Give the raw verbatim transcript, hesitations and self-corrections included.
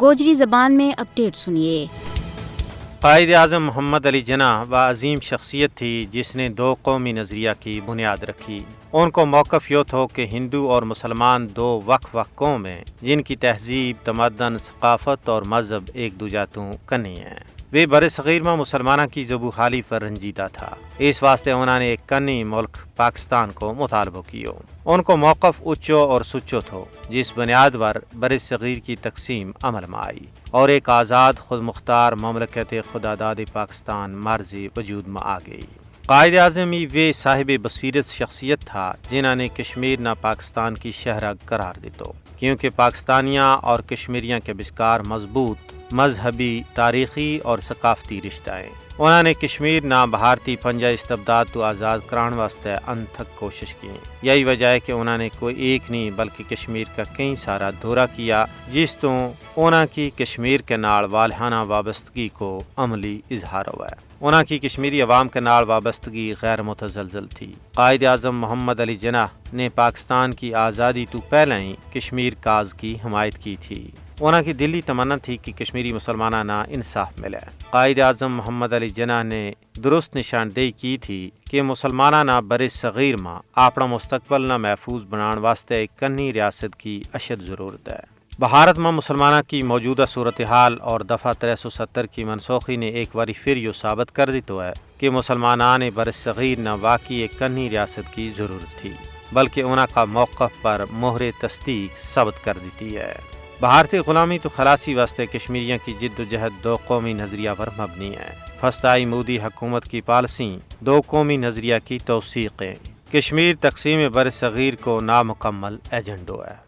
گوجری زبان میں اپڈیٹ سنیے۔ قائد اعظم محمد علی جناح وہ عظیم شخصیت تھی، جس نے دو قومی نظریہ کی بنیاد رکھی۔ ان کو موقف یوہ تھو کہ ہندو اور مسلمان دو وقف وقف قوم ہیں، جن کی تہذیب، تمدن، ثقافت اور مذہب ایک دوجہ توں کنی ہیں۔ ویہ برصغیر ما مسلماناں کی زبو حالی پر رنجیدہ تھا۔ اس واسطے انہاں نے ایک کنی ملک پاکستان کو مطالبو کیو۔ ان کو موقف اچو اور سچو تھو، جس بنیاد پر برصغیر کی تقسیم عمل ما آئی اور ایک آزاد خودمختار مملکت خداداد پاکستان مرض وجود ما آ گئی۔ قائد اعظم ہی ویہ صاحب بصیرت شخصیت تھا، جنہاں نے کشمیر نا پاکستان کی شہرگ قرار دیتو، کیونکہ پاکستانیاں اور کشمیریاں کے بچکار مضبوط مذہبی، تاریخی اور ثقافتی رشتہ ہیں۔ انہاں نے کشمیر نا بھارتی پنجہ استبداد تو آزاد کران واسطے انتھک کوشش کی۔ یہی وجہ ہے کہ انہاں نے کوئی ایک نہیں بلکہ کشمیر کا کئی سارا دورہ کیا، جس توں انہاں کی کشمیر کے نال والہانہ وابستگی کو عملی اظہار ہوا ہے۔ انہاں کی کشمیری عوام کے نال وابستگی غیر متزلزل تھی۔ قائد اعظم محمد علی جناح نے پاکستان کی آزادی تو پہلاں ہی کشمیر کاز کی حمایت کی تھی۔ انہاں کی دلی تمنا تھی کہ کشمیری مسلماناں نا انصاف ملے۔ قائد اعظم محمد علی جناح نے درست نشاندہی کی تھی کہ مسلماناں نا برصغیر ما اپنا مستقبل نا محفوظ بنان واسطے ایک کنی ریاست کی اشد ضرورت ہے۔ بھارت ما مسلماناں کی موجودہ صورتحال اور دفعہ ترے سو ستر کی منسوخی نے ایک واری پھر یوہ ثابت کر دیتو ہے کہ مسلماناں نے برصغیر نا واقعی ایک کنی ریاست کی ضرورت تھی، بلکہ انہاں کا موقف پر مہر تصدیق ثابت کر دیتی ہے۔ بھارتی غلامی تو خلاصی واسطے کشمیریاں کی جدوجہد دو قومی نظریہ پر مبنی ہے۔ فستائی مودی حکومت کی پالیسی دو قومی نظریہ کی توثیق ہے۔ کشمیر تقسیم برصغیر کو نامکمل ایجنڈو ہے۔